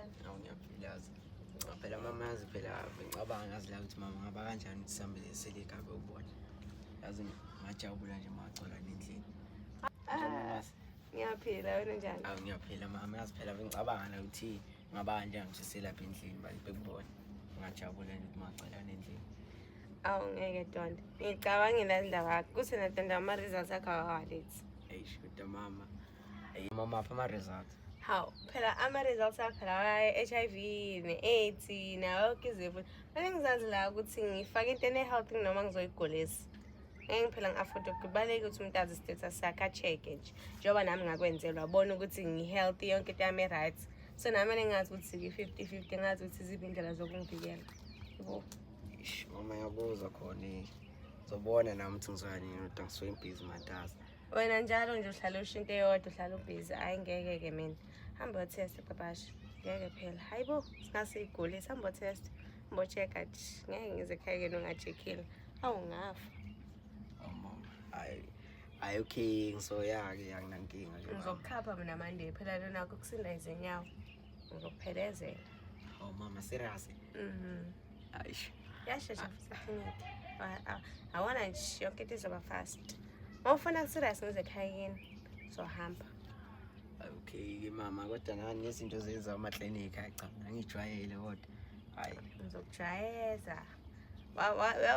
Njani? Awu, ngiyaphila yazi. Phela mama, yazi phela bengicabanga yazi la ukuthi mama ngaba kanjani ukuthi sihambe sele ekhaya ubona. Yazi ngajabula nje magcola nendlini. Njani, mama? Ngiyaphila, wena njani? Awu, ngiyaphila mama, yazi phela bengicabanga la ukuthi ngaba kanjani ukuthi selapha endlini bekubona. Ngajabula nje ukuthi magcola nendlini. Awu, ngeke Donda. Ngicabangile indaba yakho. Kuthi na Donda, ama-results akho awawalethi. Eish, kodwa mama. Ey mama, apha ama results. Hawu, phela ama-results akho lawa e-HIV ne-AIDS nayo yonke izifo. Kumele ngizazi la ukuthi ngifake into ene-health noma ngizoyigulisa. Ngeke phela ngi-afford, kubalulekile ukuthi umuntu azi status sakhe, a-check-e nje. Njengoba nami ngakwenzelwa, bona ukuthi ngi-healthy, yonke into yami i-right. So nami kumele ngazi ukuthi ngi-50-50, ngazi ukuthi ziphi indlela zokungivikela. Yabo. Eish mama, ngiyakuzwa khona eh. Zobona nami ukuthi ngizoya nini, kodwa ngisuke busy matasa. Wena njalo nje uhlala usho into eyodwa, uhlala ubhizi. Hhayi, ngeke-ke mina. Hamba uyothesta, babasha. Ngeke phela. Hayi bo, singasiyigulisa. Hamba uyothesta. Hamba uyo-check-a nje. Ngeke ngize ekhaya kenu unga-check-ile. Awu, ngafa. Oh mama. Hayi. Hayi, okay, ngizoya ke, anginankinga nje, mama. Ngizokukhapha mina Monday phela, lonakho kusinda izinyawo. Ngizokuphelezela. Oh mama, serious? Mhm. Aish. Yashesha futhi eklinikhi. Awona nje yonke into izoba fast. Uma ufuna serious ngize ekhaya kini. Zohamba. Okay ke mama, kodwa nani nezinto zenza ama-clinic, hayi cha, angijwayele kodwa. Hayi. Ngizokujwayeza.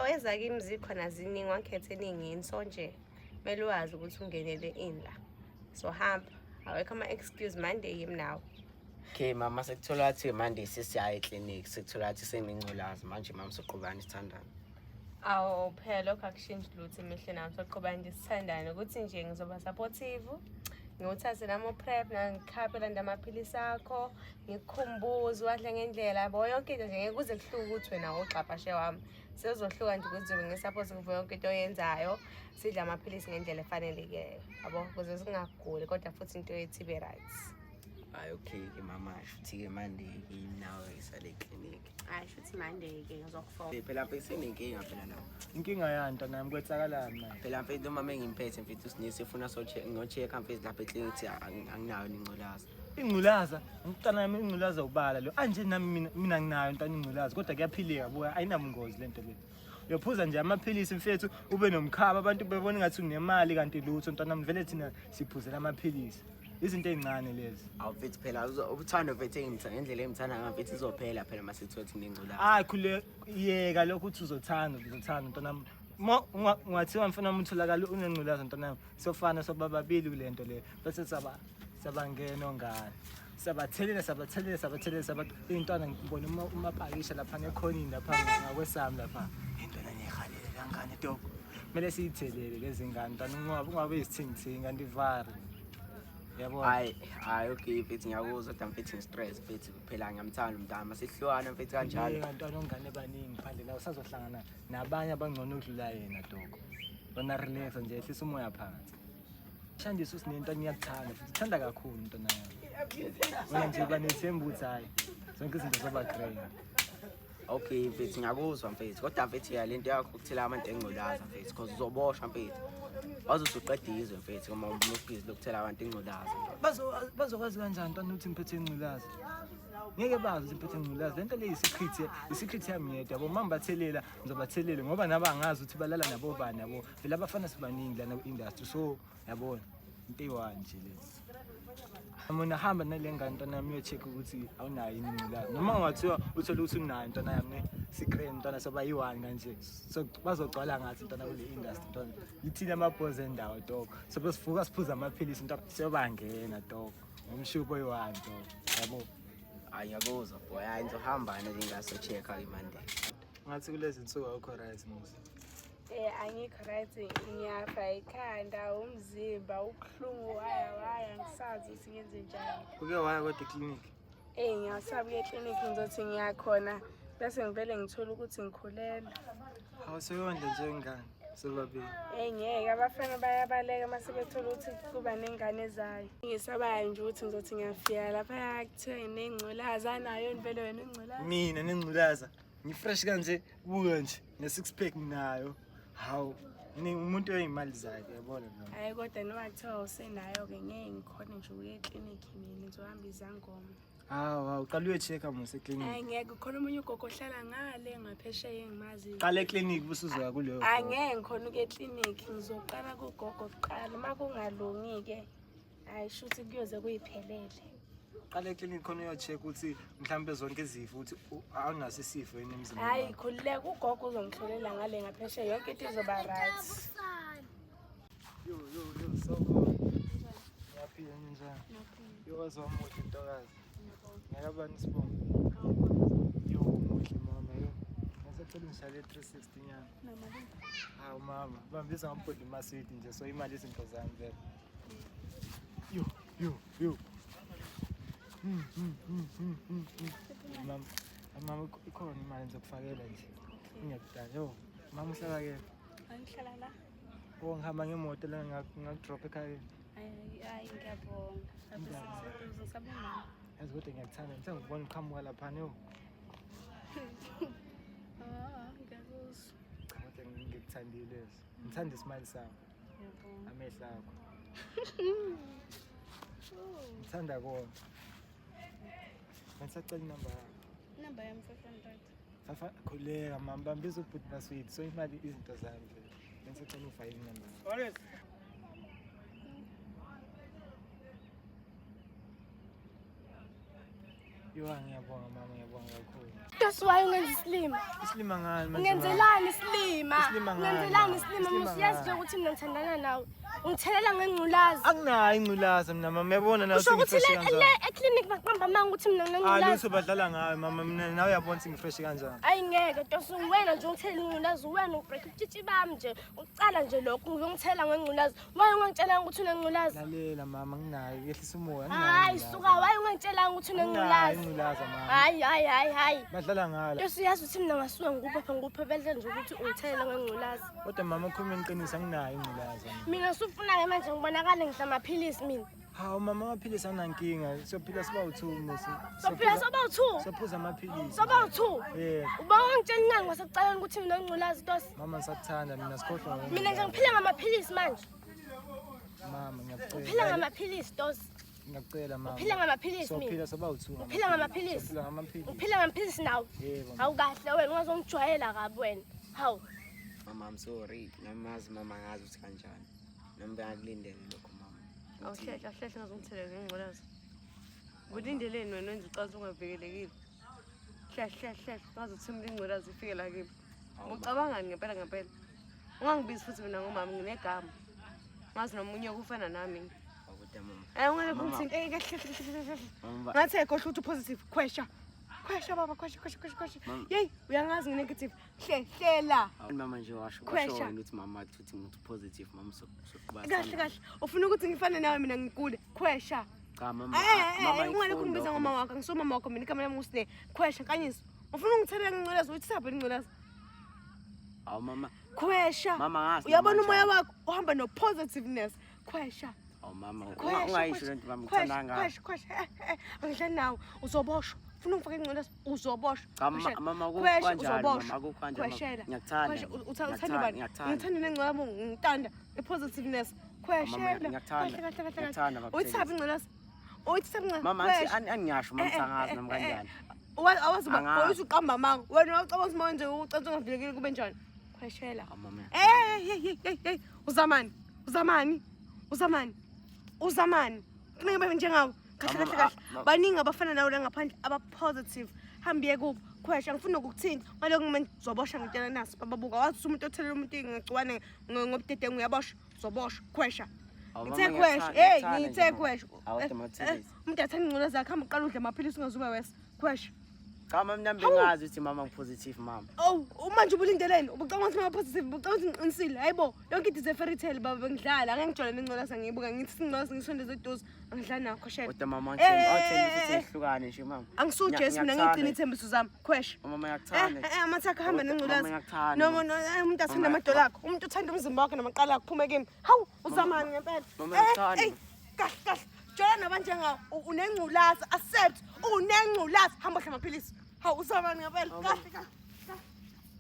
Weza kimi, zikhona ziningi, wakhetha eningini, so nje kumele wazi ukuthi ungenele ini la. So hamba, awekho ama-excuse, Monday yimi nawe. Okay mama, sekuthola ukuthi Monday sesiyaya eklinikhi, sekuthola ukuthi senginculazi manje mama, soqhubani sithandana? Awu phela, lokho akushintshi lutho emihleni nami, soqhubeka nje sithandane, ukuthi nje ngizoba supportive, ngiwuthathe nami u-PrEP, ngikhaphe landa amaphilisi akho, ngikukhumbuze uwadle ngendlela yabo, yonke into nje. Ngeke kuze kuhluke ukuthi wena ugxabhashe wami, sezohluka nje ukuthi zobe ngi-support kuvo yonke into oyenzayo, sidle amaphilisi ngendlela efanelekileyo, yabo, ukuze singaguli, kodwa futhi into yethu ibe right. Hayi, okay ke mama, shuthi ke Monday ke nawe isale eklinikhi. Hayi, shuthi Monday-ke ngizokufona. Phela mfethu, senenkinga phela nawe. Inkinga yani, ntwana yami? Kwetsakalani manje? Phela mfethu, noma mengimphethe mfethu usinisi efuna ngo-check-a mfethu lapha eklinikhi ukuthi anginayo nengculaza. Ingculaza, mntwana yami, ingculaza ubala lo anje nami mina nginayo, ntwana, ingculaza, kodwa kuyaphileka, buka, ayinabungozi lento le. Uyophuza nje amaphilisi mfethu, ube nomkhaba, abantu bebona ngathi unemali kanti lutho, ntwana wami. Vele thina siphuzela amaphilisi, izinto ey'ncane lezi. Awu mfethu, phela uthando mfethu engimthanda ngendlela engimthanda ngayo mfethu izophela phela mase kuthiwa ukuthi nginengculaza. Hayi, khule, yeka lokho ukuthi uzothanda, uzothanda, ntwana wami. Uma ungathiwa mfana wami utholakala unengculaza, ntwana wami, siyofana sobababili kule nto le, bese saba sabangena ongane, sabathelela, sabathelela, sabathelela, saba iy'ntwana. Ngibona uma umapakisha laphana ekhonini lapha ngakwesami lapha, intwana niyihalele kangane doko, kumele siyithelele lezi ngane, ntwana, ungabe uyisithingithingi kanti ivari, yabona. Hayi hayi, okay mfethu, ngiyakuzwa, kodwa mfethu ngi-stress mfethu, phela ngiyamthanda umntana, masihlukana mfethu kanjalo. Yeka, ntwana, ongane baningi phandle la, usazohlangana nabanye abangcono ukudlula yena doko. Wena relax nje, ehlisa umoya phansi. Shandisa usinento, ngiyakuthanda futhi uthanda kakhulu, ntwana yami. Wena nje banethemba ukuthi hhayi, zonke izinto zoba grand. Okay mfethu, ngiyakuzwa mfethu, kodwa mfethu ya lento yakho ukuthela abantu engculaza mfethu, cause uzoboshwa mfethu, wazothi uqeda izwe mfethu uma ubhizi lokuthela abantu ingculaza. Bazokwazi kanjani, ntwana, ukuthi ngiphethe ingculaza? Ngeke bazi ukuthi ngiphethe ingculaza. Lento le yi-secret, i-secret yami yedwa, yabo. Uma ngibathelela, ngizobathelela ngoba nabo angazi ukuthi balala nabo bani, yabo. Vele abafana sibaningi lana ku-industry, so yabona, into eyi-one nje le. Mina hamba nale ngane, ntwana yami, uyo-check ukuthi awunayo yini ingculaza. Noma ungathiwa uthole ukuthi unayo, ntwana yami, ne si-grand, ntwana, soba yi-one kanje. So bazogcwala ngathi, ntwana, kule industry, ntwana, yithina amabhozi endawo dog. Sobe sivuka siphuza amaphilisi, ntwana, siyobangena dog ngomshubo oyi-one dog, yabo. Hayi, ngiyakuzwa boy, hayi, ngizohamba nje ngaso-check-a ke Monday. Ngathi kulezi nsuku awukho right, Musa. Angikho right, ngiyafa ikhanda, umzimba ubuhlungu, waya waya, ngisazi ukuthi ngenze njani. Uke waya kodwa eklinikhi? Ngiyasaba ukuya eklinikhi, ngizothi ngiyakhona bese ngivele ngithole ukuthi ngikhulelwe. Hawu, seyondla nje ingane sobabili. Ngeke, abafana bayabaleka uma sebethola ukuthi kuba nengane ezayo. Ngisabayo nje ukuthi ngizothi ngiyafika lapha kuthiwa nengculaza, anayo yini vele wena ingculaza? Mina nengculaza? Ngi-fresh kanje, buka nje, ne-six pack nginayo. Hawu, umuntu oyimali zakhe, yabona lo. Hhayi, kodwa noma kuthiwa usenayo-ke, ngeke ngikhone nje ukuya eklinikhi mina, ngizohamba izangoma. Hawu hawu, qala uyo-check-a mos eklinikhi. Hayi ngeke, khona omunye ugogo ohlala ngale ngaphesheya engimaziyo. Qala eklinikhi bese uzoya kuleyo gogo. Angeke ngikhona ukuya eklinikhi, ngizoqala kugogo kuqala. Uma kungalungi-ke, hhayi shuthi kuyoze kuyiphelele. Qala eklinikhi khona uyo-check ukuthi mhlawumbe zonke izifo ukuthi awunaso isifo yini emzimbeni Hhayi wakho. khululeka, ugogo uzongihlolela ngale ngaphesheya, yonke into izoba right. Yo yo yo, sawubona. Ngiyaphila, ninjani? Yo, waze wamuhle ntokazi. Ngiyakabani isibongo? Yo, muhle mama yo. Ngisacela ungishayele 360 nyana. Hawu mama, bambiza ngobhodi maswidi nje so imali izinto zami vele. Yo yo yo. Mama, mama ikhona imali ngizokufakela nje. Ngiyakudala. Yo, mama uhlala kephi? Angihlala la. Oh, ngihamba ngemoto la ngakudrop ekhaya. Hayi hayi ngiyabonga. Lapho sekuseduze ngisabonga. Yazi kodwa ngiyakuthanda, ngithanda ukubona uqhamuka laphana yo. Ah, ngiyakuzwa. Cha kodwa ngikuthandile leso. Ngithanda ismile sakho, Ngiyabonga. amehlo akho. Ngithanda konke. Ngisacela inamba yakho. Inamba yami 500. Fafa khuleka mama, bambiza ubhuti baswidi so imali izinto zami vele. Ngisacela ufake inamba yakho. Yo, ngiyabonga mama, ngiyabonga kakhulu. That's why ungenza isilima. Isilima ngani manje? Ungenzelani isilima? Isilima ngani? Ungenzelani isilima? Isilima Musuyazi nje ngani? ukuthi mina ngithandana nawe. Ungithelela ngengculazi. Anginayo ingculaza mina mama, uyabona nawe Usho ukuthi sengifresh le kanjani. le eclinic baqamba amanga ukuthi mina Ah, nginengculazi. lutho badlala ngayo mama, mina nawe uyabona ukuthi ngifresh kanjani. Ayi ngeke Tosi, wena nje ungithela ingculazi, wena ubreak ubutshitshi bami nje. Ucala nje lokho ngizongithela ngengculazi. Why ungangitshelanga ukuthi unengculazi? Lalela mama, nginayo, yehlisa umoya, anginayo. Hayi ingculaza. suka, why ungangitshelanga ukuthi Anginayo unengculazi? ingculaza mama. Hayi hayi hayi hayi. Badlala ngayo. Tosi uyazi ukuthi mina ngasuke ngikubophe ngikuphe nje ukuthi ungithelele ngengculazi. Kodwa mama ukhuluma iqiniso, anginayo ingculaza. Mina usufuna-ke manje ngibonakale ngidla amaphilisi mina. Hawu mama, amaphilisi anankinga. Siyophila siba u-two musi. Sophila soba u-two. Sophuza amaphilisi. Soba u-two. Yebo. Uba ungangitsheli ngani kwasekuqaleni ukuthi mina ngculazi Tosi? Mama ngisakuthanda mina, sikhohlwa ngengculazi. Mina nje ngiphila ngamaphilisi manje. Mama ngiyakucela. Ngiphila ngamaphilisi Tosi. Ngiyakucela mama. Uphila ngamaphilisi mina. Sophila soba u-two. Uphila ngamaphilisi. Sophila ngamaphilisi. Uphila ngamaphilisi nawe. Yebo. mama. Hawu kahle wena ungazongijwayela kabi wena. Hawu. Mama, I'm sorry. Namazi mama, ngazi ukuthi kanjani. Nami bengakulindele lokho mama. Awuhlehla hlehla ngazongithela ngengculazi. Ulindeleni wena wenza ucansi ungavikelekile? Hlehla hlehla ngazuthumela ingculazi ifike la kimi. Ucabangani ngempela ngempela? Ungangibizi futhi mina ngomama, nginegama. Ngazi nomunye okufana nami. Kodwa mama. Ungalokhu Mama. ngithinta. Eh, kahle hle hle hle hle. Mama, Ngathi ekhohle ukuthi positive. Khwesha. Khwesha baba, khwesha khwesha khwesha khwesha. Mama. Yey, uyangazi nginegative. Hle hlela. Mama nje washo washo Khwesha. wena ukuthi mama uthi ngithi positive mama sokuba. Kahle kahle. Ufuna ukuthi ngifane nawe mina ngigule. Khwesha. Cha mama. Eh, Mama ungalokhu ngibiza ngomama wakho, angisomama wakho mina, igama lami nguSine. Khwesha Nkanyiso. Ufuna ungithelele ngingculazi, uthi saphi ingculazi? Awu mama. Khwesha. Mama ngazi. Uyabona noma umoya njani. wakho uhamba no positiveness. Khwesha. Awu mama, Khwesha, ungayisho khwesha, lento mama, khwesha, ngithanda ngani. Khwesha, khwesha. Angidlali nawe. Uzoboshwa. Ufuna ungifake ingculazi, uzoboshwa. Cha mama, Khweshela. mama akukho Khwesha, kanjalo mama, uzoboshwa. akukho kanjalo. mama. Khweshela. Ngiyakuthanda. Khwesha, uthanda Ngiyakuthanda, bani? Ngiyakuthanda. Ngithanda nengculazi, ngithanda i-positiveness. Khweshela. Mama, ngiyakuthanda. Kahle kahle kahle. Ngiyakuthanda, baba Uyithaphi Thelezi. ingculazi? Uyithaphi ingculazi? Mama Khwesha. angingasho mama sangazi nami kanjani. Awazi uba Angazi. uthi uqamba amanga. Wena wacabanga ukuthi manje ucansi ungavikelekile kube njani? Khweshela. Awu mama. Hey hey hey hey hey, uzamani? Uzamani? Uzamani? Uzamani? Kuningi babe njengawe. Kahle Mama, kahle kahle. ah, ma- Baningi abafana nawe la ngaphandle aba positive. Hambiye kubo. Khwesha, ngifuna ukukuthinta. Ngalokho mina ngizobosha ngitshela naso. Bababuka wathi umuntu othelela umuntu ngegciwane ngobudedengu uyaboshwa. Uzoboshwa. Khwesha. Awu, mama, Ngithe khwesha. ngiyakuthanda, Hey, ngiyakuthanda ngithe nje, mama. khwesha. Awu, kodwa Mathelezi. Umuntu athanda ingculazi zakhe, hamba uqala udle amaphilisi ungazuba wese. Khwesha. Cha mama, mina Hawu. bengazi ukuthi mama ngipositive mama. Oh, manje ubulindeleni? Ubucabanga ukuthi mama positive, ubucabanga ukuthi ngiqinisile. Hayibo, yonke into is a fairy tale baba, bengidlala. Angeke ngijole nengculazi ngiyibuka ngithi ingculazi ngisondeze eduze. Angidlali nakho khweshela. Kodwa mama Eh, ngithemba ukuthi eh, eh. sihlukane nje mama. Angisujesu mina, Ngiyakuthanda. ngigcina ithembiso zami. Khwesha. Mama ngiyakuthanda. Amathakha ahamba Mama, nengculazi. ngiyakuthanda. No no, umuntu athanda Mama, amadola akho. Umuntu uthanda umzimba wakhe namaqala akho, phume kimi. Hawu, uzamani ngempela? Mama, Eh, ngiyakuthanda. eh, Kahle kahle. Jola nabanjengawe, unengculazi, accept, unengculazi. Hamba udla amaphilisi. Hawu, uzamani ngempela? Kahle kahle.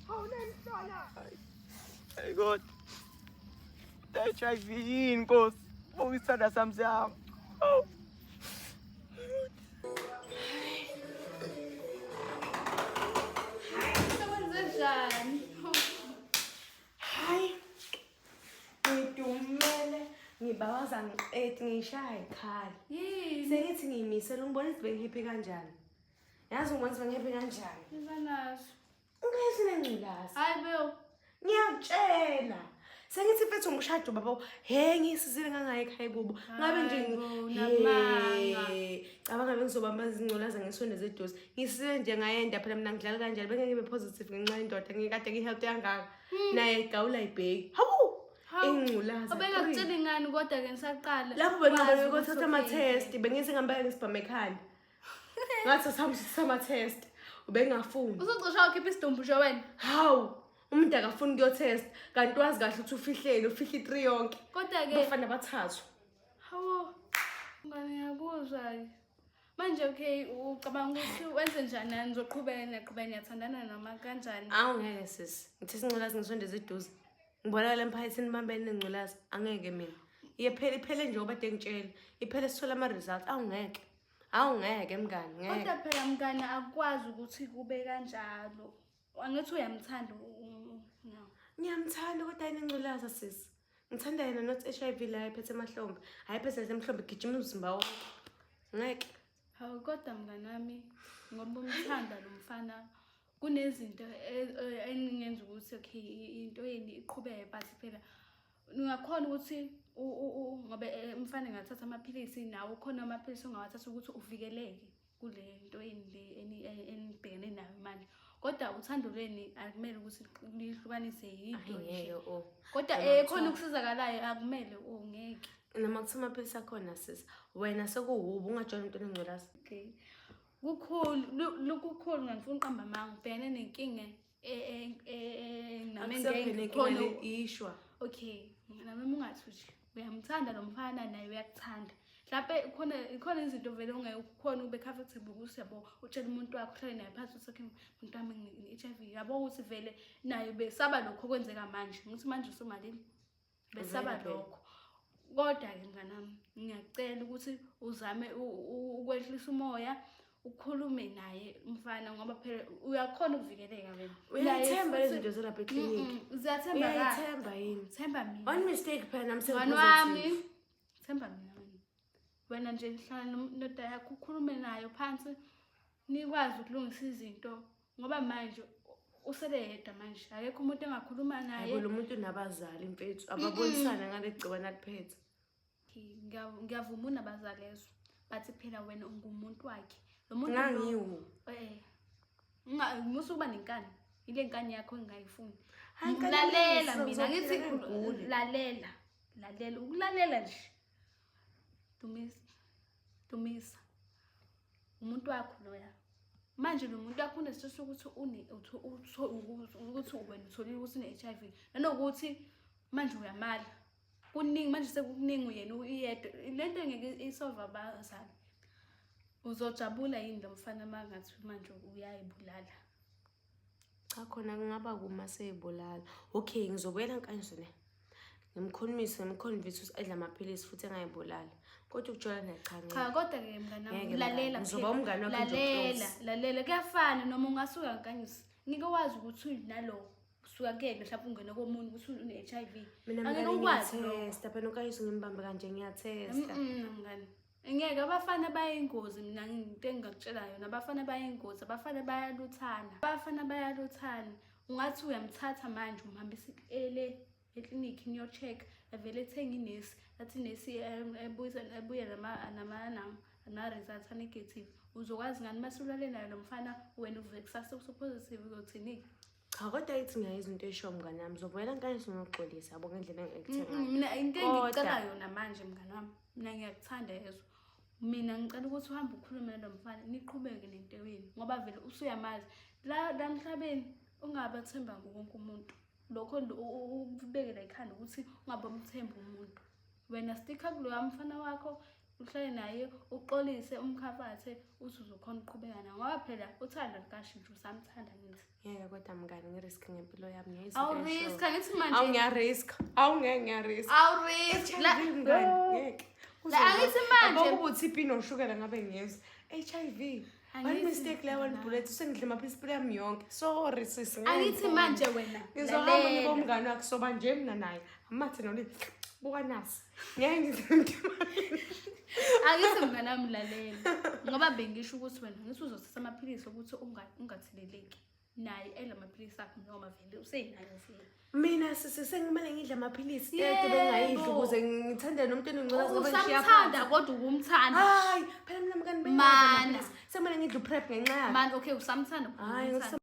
Hawu, nenhlola. Hey God. HIV yini Nkosi? Buka isithanda sami siyahamba. Oh. Ngibawaza ngiqedi ngiyishaya ikhala. Yini? Sengithi ngiyimisela ungibona ukuthi bengihappy kanjani. Yazi ungibona ukuthi bengihappy kanjani. Ngibanazo. Ungezi nengculazi. Hayi bo. Ngiyakutshela. Sengithi mfethu ngishada ubaba. He ngisizile ngangaye ekhaya kubo. Ngabe nje Hayi bo, unamanga. He, cabanga bengizobamba izingculaza ngisondeze eduze. Ngisizile nje ngayenda phela mina ngidlala kanjani bengeke ngibe positive ngenxa yendoda ngikade ngihealthy kangaka. Naye gawula ibheki. Hawu! Ingculaza. Obengakutsheli ngani kodwa ke nisaqala. Lapho benqaba beyothatha ama-test bengithi ngihamba ngisibhame ekhanda. Ngathi sihamba sithatha ama-test ubengafuni. Uzocisha ukhipha isidumbu nje wena. Hawu umuntu akafuni kuyotest kanti wazi kahle ukuthi ufihleni ufihle i-three yonke. Kodwa ke Bafana abathathu. hawo ngane ngiyakuzwa ke. Manje okay ucabanga ukuthi wenze njani nani nizoqhubeka niyaqhubeka niyathandana noma kanjani? Awu ngeke sisi. Ngithi isingculazi ngisondeze eduze. Ngibonakala emphakathini bambene nengculazi angeke mina. Iyephela iphele nje ngoba de ngitshela. Iphele sithola ama-results. Awu ngeke. Awu ngeke mngani ngeke. Kodwa phela mngane akukwazi ukuthi kube kanjalo. Angithi uyamthanda no. Ngiyamthanda kodwa yena ingculaza sisi. Ngithanda yena not HIV la ephethe emahlombe. Hayi phethe emhlombe gijima umzimba wonke. Ngeke. Hawu kodwa mngani wami ngoba umthanda lo mfana kunezinto engingenza ukuthi okay into yeni iqhubeke but phela ungakhona ukuthi ngoba umfana engathatha amaphilisi nawe khona amaphilisi ongawathatha ukuthi uvikeleke kule nto yeni le enibhekene nayo manje. Kodwa uthando lweni akumele ukuthi lihlukanise yinto nje. Angeke o. Kodwa khona ukusizakalayo akumele o ngeke. Noma kuthiwa amaphilisi akhona sisi. Wena sekuwubo ungajwayela umuntu onengculaza. Okay. Kukhulu lukukhulu ngifuna uqamba amanga ngibhekene nenkinga nami ngeke khona ishwa. Okay, nami ungathi nje uyamthanda lo mfana naye uyakuthanda. Mhlawumbe khona khona izinto vele ungeke ukhona ube comfortable ukuthi yabo utshele umuntu wakho uhlale naye phansi uthi okay umuntu wami ngine-HIV yabo ukuthi vele naye besaba lokho okwenzeka manje ngithi manje usumalini besaba lokho. Kodwa-ke mnganami ngiyacela ukuthi uzame ukwehlisa umoya ukhulume naye umfana ngoba phela uyakhona ukuvikeleka wena. Uyayithemba lezi zinto zalapha eklinikhi? Ziyathemba Uyayithemba yini? Themba mina. One mistake phela nami Mngani wami. Themba mina wena. Wena nje hlala nendoda yakho ukhulume nayo phansi nikwazi ukulungisa izinto ngoba manje usele yedwa manje akekho umuntu engakhuluma naye. Yabo lo muntu nabazali mfethu ababonisana ngale gciwane aliphethe. Ngiyavuma unabazali ezwe but phela wena ungumuntu wakhe. Lo muntu Ngangiwu. Musa ukuba nenkani. Ile nkani yakho engingayifuni. Hayi, inkani Lalela yami mina ngithi ngizophila ngigule. lalela. Lalela ukulalela nje. Dumisa. Dumisa. Umuntu wakho loya. Manje lo muntu wakho unesifiso sokuthi ukuthi wena utholile ukuthi une-HIV. Nanokuthi manje uyamala. Kuningi manje sekukuningi yena uyedwa. Lento engeke isolve abazali. Uzojabula yini lo mfana mangathi manje uyayibulala? Cha khona kungaba kuma seyibulala. Okay, ngizobuyela nkanyiso ne. Ngimkhulumise ngimconvince ukuthi adle amaphilisi futhi engayibulali. Kodwa ukujola naye cha ngeke. Cha kodwa ke mngani wami Ngeke lalela mngani. Ngizoba umngani wakho nje lalela close. lalela kuyafana noma ungasuka nkanyiso. Ngike wazi ukuthi unalo usuka kuyena mhlawumbe ungene komunye ukuthi une-HIV. Mina Angeke mngani ukwazi lokho. ngiyathesta phela uNkanyiso ngimbambe kanje ngiyathesta. Mngani. Ngeke abafana bayingozi mina into engingakutshela yona abafana bayingozi abafana bayaluthana. Abafana bayaluthana. Ungathi uyamthatha manje umhambisa ele eklinikhi niyo-check avele ethenge inesi athi inesi ebuye nama-results a-negative. Uzokwazi ngani mase ulale nayo lo mfana wena uvuke kusasa usu-positive uzothini-ke? Cha kodwa ithi ngiyayizwa into eshoyo mngani wami ngizobuyela nkanyiso ngiyoxolisa yabo ngendlela engithe ngayo. Mina into engikucela Kodwa- yona manje mngani wami mina ngiyakuthanda yezwa. Mina ngicela ukuthi uhambe ukhulume nalo mfana niqhubeke nento yenu ngoba vele usuyamazi la emhlabeni ungabathemba wonke umuntu. Lokho ukubeke la ekhanda ukuthi ungabamthembi umuntu. Wena sticka kuloya mfana wakho uhlale naye uxolise umkhafathe uthi uzokhona ukuqhubeka naye ngoba phela uthando lukashintsha usamthanda ngithi. Ngeke kodwa mngani ngirisk ngempilo yami ngiyayizwa into Awurisk eshoyo. angithi manje. Awu ngiyarisk. Awu ngeke ngiyarisk. Awurisk. HIV mngani ngeke. La angithi manje. Yabo kuba u-TB noshukela ngabe ngiyezwa. HIV. One Angithi mistake la one bullet usengidle amaphilisi impilo yami yonke. Sorry sisi. ngeke Angithi ngikhone. manje wena. Ngizohamba lalela. ngibe umngani wakhe soba nje mina naye. Amathe nolimi. Buka nasi. Ngeke ngize. Akithi mngane wami, lalela, ngoba bengisho ukuthi wena ngithi uzothatha amaphilisi ukuthi ungatheleleki, naye edla amaphilisi akhe noma vele usenayo vele. Mina sisi sengimele ngidle amaphilisi ede bengayidli ukuze ngithande nomuntu enongculazi ngoba ngishiya Usamthanda phansi. kodwa ukumthanda. Hayi, phela mina mngani Mana. bengadla amaphilisi. Sekumele ngidle uPrep ngenxa yakhe. Mani, okay, usamthanda. Hayi. Ukumthanda.